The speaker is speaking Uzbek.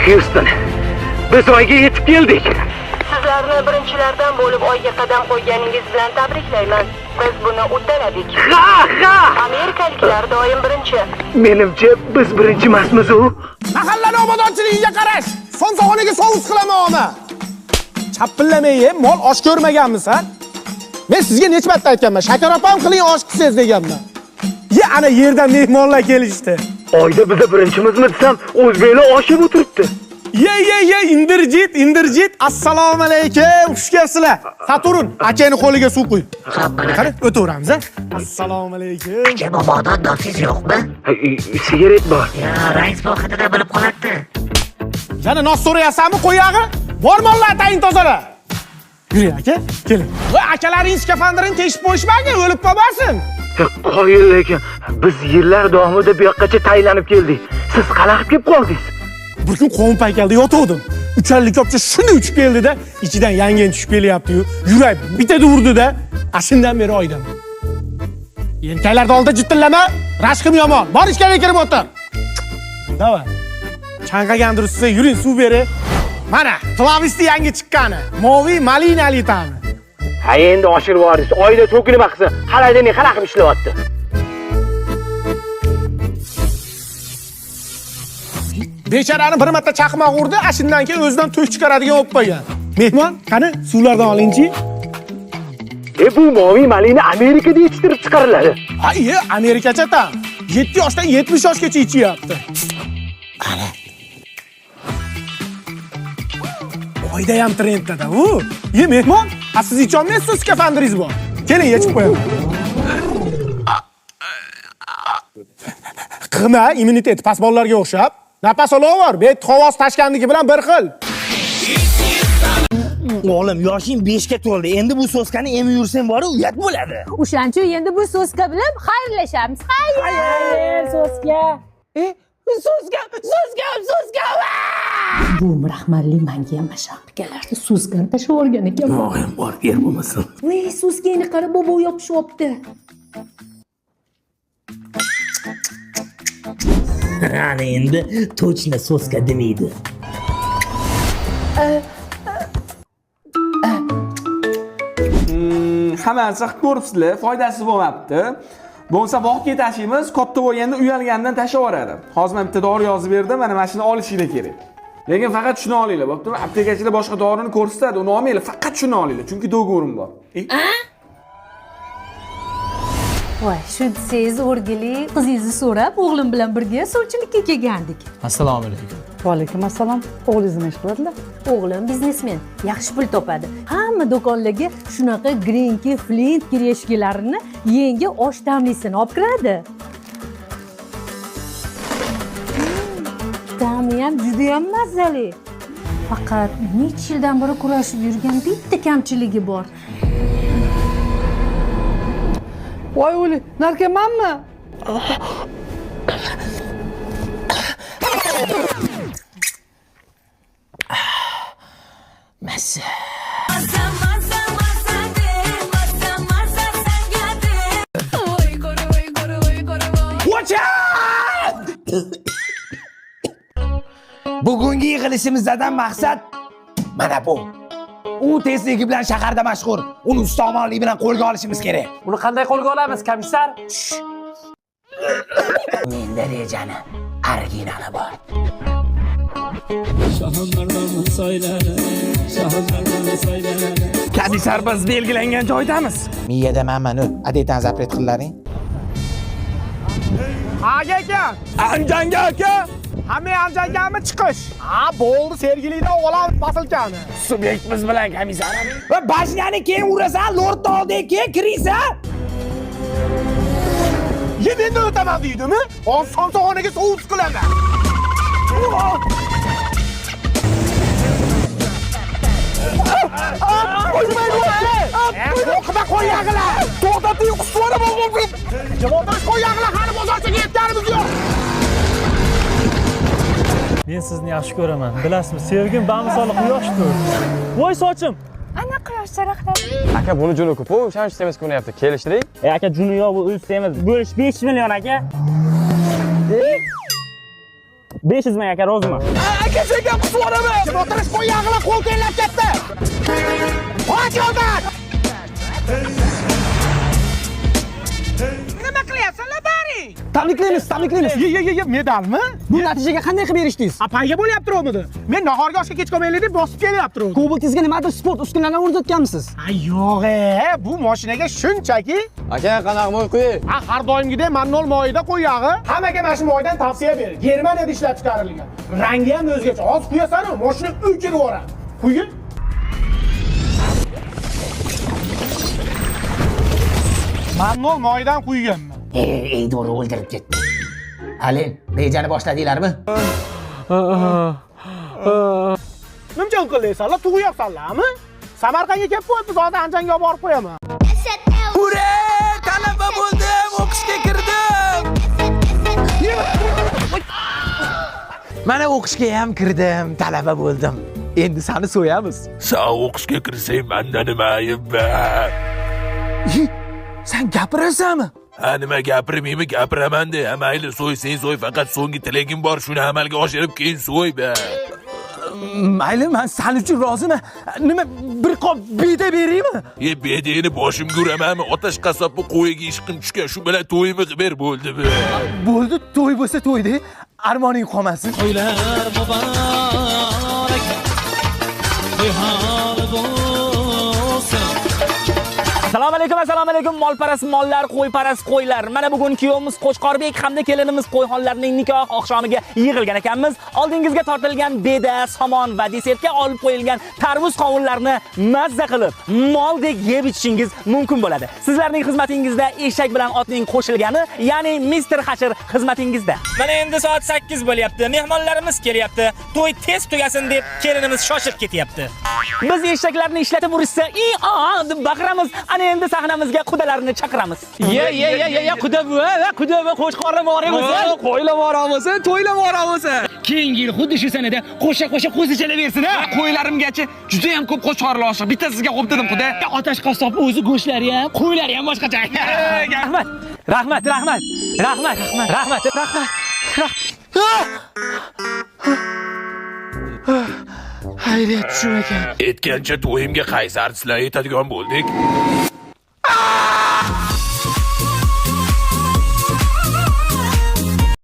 Houston, biz Oyga yetib keldik. Sizlarni birinchilardan bo'lib Oyga qadam qo'yganingiz bilan tabriklayman. Biz buni uddaladik. Ha, ha! Amerikaliklar doim birinchi. Menimcha, biz birinchi emasmiz u. Mahallani obodonchiligiga qarash. Somsaxonaga sovus qilaman oma. Chapillamay ye, mol osh ko'rmaganmisan? Men sizga necha marta aytganman, shakar opam qiling osh qilsangiz deganman. Ye, ana yerdan mehmonlar kelishdi. Oyda biza birinchimizmi desam, o'zbeklar oshib o'tiribdi. Ye, ye, ye, Indirjit, Indirjit. Assalomu alaykum. Xush kelibsizlar. Saturn, akani qo'liga suv quy. Qani, o'taveramiz, a? Assalomu alaykum. Aka, momodan nonsiz yo'qmi? Sigaret bor. Ya, rais vohidida bilib qoladi. Yana nos so'rayapsanmi, qo'yag'i? Bor mollar tayin tozala. Yuring aka, keling. Voy, akalaringiz skafandirini teshib qo'yishmagin, o'lib qolmasin. Qoyil lekin biz yillar davomida bu yoqqacha tayinlanib keldik. Siz qanaqa kelib qoldingiz? Bir kun qo'm paykalda yotuvdim. Ucharli kopcha shunday uchib keldi-da, ichidan yangen tushib kelyapti-yu. Yurak bitada urdi-da, shundan beri oydaman. Erkaklarni oldida jittillama, rashkim yomon. Bor ichkariga kirib o'tir. Давай. Chanqagandir sizga, yuring suv beri. Mana, Tlavisti yangi chiqqani. Moviy malinali ta'mi. Ha, endi oshirib yubordingiz. Oyda to'ki nima qilsin? Xolodilnik qanaqa qilib ishlayapti? Bechorani bir marta chaqmoq urdi, shundan keyin o'zidan to'k chiqaradigan bo'lib qo'ygan. Mehmon, qani suvlardan olingchi. Bu moviy malina Amerikada yetishtirib chiqariladi. Ha, iye, Amerikacha tam. 7 yoshdan 70 yoshgacha ichyapti. Ana. Oyda ham trendda-da u. Ye, mehmon, a siz icholmaysiz, skafandiringiz bor. Keling, yechib qo'yaman. Qig'ma, immunitet past bolalarga o'xshab. Napas olaver, bet havosi tashkandiki bilan bir xil. O'g'lim, yoshing 5 ga to'ldi. Endi bu soskani emib yursang bor, uyat bo'ladi. O'shancha endi bu soska bilan xayrlashamiz. Xayr, soska. Soska, soska, soska. Bu rahmatli menga ham mashaqqa kelardi. Soskani tashlab yuborgan ekan. Yo'q, bor, yer bo'lmasin. Voy, soskangni qara, bobo yopishyapti. Ana endi точно soska demaydi. Hamma narsa qilib ko'ribsizlar, foydasi bo'lmabdi. Bo'lmasa vaqtga tashlaymiz, katta bo'lganda uyalgandan tashlab yuboradi. Hozir men bitta dori yozib berdim, mana shuni olishinglar kerak. Lekin faqat shuni olinglar, bo'ptimi? Aptekachilar boshqa dorini ko'rsatadi, uni olmanglar, faqat shuni olinglar, chunki dogorim bor. Voy, shu desangiz o'rgili, qizingizni so'rab, o'g'lim bilan birga sovchilikka kelgandik. Assalomu alaykum. Va alaykum assalom. O'g'lingiz nima ish qiladilar? O'g'lim biznesmen, yaxshi pul topadi. Hamma do'konlarga shunaqa Grinki, Flint kireshkilarini yangi osh ta'mlisini olib kiradi. Ta'mi ham juda ham mazali. Faqat necha yildan beri kurashib yurgan bitta kamchiligi bor. Voy o'li, narkomanmi? Massa. Bugungi yig'ilishimizdan maqsad mana bu. U tezligi bilan shaharda mashhur. Uni ustomonlik bilan qo'lga olishimiz kerak. Uni qanday qo'lga olamiz, komissar? Menda rejani originali bor. Komissar, biz belgilangan joydamiz. Miyada manman, adetan zapret qillaring. Aka aka, Anjanga aka. Hamma anjangami chiqish? Ha, bo'ldi, sergilikdan olamiz posilkani. Subyekt biz bilan komissar. Va bashnani keyin urasan, lord oldiga keyin kiriysan. Ye, mendan o'taman deydimi? Hozir somsaxonaga sovus qilaman. Qo'rqma, qo'yag'ila. To'xtating, qusvora bo'lib. Javobdan qo'yag'ila, hali bozorchaga yetganimiz yo'q. Men sizni yaxshi ko'raman. Bilasizmi, sevgim bamisoli quyoshdir. Voy sochim. Ana quyosh charaqladi. Aka, buni juni ko'p, o'shaning uchun semiz ko'rinyapti. Kelishdik. Aka, juni yo'q, bu o'zi semiz. Bo'lish 5 million aka. 500 ming aka, rozimi? Aka, senga qusib yuboraman. Kim o'tirish qo'y yog'ila qo'l tellab ketdi. Qoch yo'ldan. Nima qilyapsanlar bari? Tabriklaymiz, tabriklaymiz. Ye, ye, ye, medalmi? Bu natijaga qanday qilib erishdingiz? Payga bo'lyapti-romidi. Men nahorga oshga kech qolmaylik deb bosib kelyapti. Kobaltingizga nimadir sport uskunalarini o'rnatganmisiz? Yo'q, bu mashinaga shunchaki Aka, qanaqa moy qo'yay? Har doimgidek mannol moyida qo'yag'i. Hammaga mana shu moydan tavsiya ber. Germaniyada ishlab chiqarilgan. Rangi ham o'zgacha. Hozir quyasan-u, mashina o'chirib yuboradi. Quying. Mannol moyidan quyganman. Ey, to'g'ri o'ldirib ketdi. Alin, rejani boshladinglarmi? Nimcha qildingsanlar, tug'yapsanlarmi? Samarqandga kelib qo'yibmiz, hozir Andijonga olib borib qo'yaman. Ura! Talaba bo'ldim, o'qishga kirdim. Mana o'qishga ham kirdim, talaba bo'ldim. Endi seni so'yamiz. Sen o'qishga kirsang menda nima ayb bor? Sen gapirasanmi? Ha, nima gapirmaymi, gapiraman de. Ha, mayli, so'y, sen so'y, faqat so'nggi tilagim bor, shuni amalga oshirib keyin so'y be. Mayli, men sen uchun roziman. Nima, bir qop beda beraymi? E, bedeni boshimga uramanmi? Otash qassobni qo'yiga ishqim tushgan, shu bilan to'yimni qilib ber, bo'ldi be. Bo'ldi, to'y bo'lsa to'ydi. Armoning qolmasin. To'ylar muborak, nihol bo'lsin. Assalomu alaykum, assalomu alaykum molparast mollar, qo'yparast qo'ylar. Mana bugun kuyovimiz Qo'chqorbek hamda kelinimiz Qo'yxonlarning nikoh oqshomiga yig'ilgan ekanmiz. Oldingizga tortilgan beda, somon va desertga olib qo'yilgan tarvuz qovunlarni mazza qilib, moldek yeb ichishingiz mumkin bo'ladi. Sizlarning xizmatingizda eshak bilan otning qo'shilgani, ya'ni Mr. Hashr xizmatingizda. Mana endi soat 8 bo'lyapti. Mehmonlarimiz kelyapti. To'y tez tugasin deb kelinimiz shoshib ketyapti. Biz eshaklarni ishlatib urishsa, i a deb baqiramiz. Ana endi sahnamizga qudalarni chaqiramiz. Ye, ye, ye, ye, ye, quda buva, quda buva, qo'chqorlar boramiz. Qo'ylar boramiz, to'ylar boramiz. Keyingi yil xuddi shu sanada qo'sha-qo'sha qo'zichalaversin, ha? Qo'ylarimgacha juda ham ko'p qo'chqorlar oshiq. Bitta sizga qo'yib dedim, quda. Otash qassob o'zi go'shtlari ham, qo'ylari ham boshqacha. Rahmat, rahmat, rahmat, rahmat, rahmat, rahmat. Xayriyat tushum ekan. Aytgancha to'yimga qaysi artistlar yetadigan bo'ldik?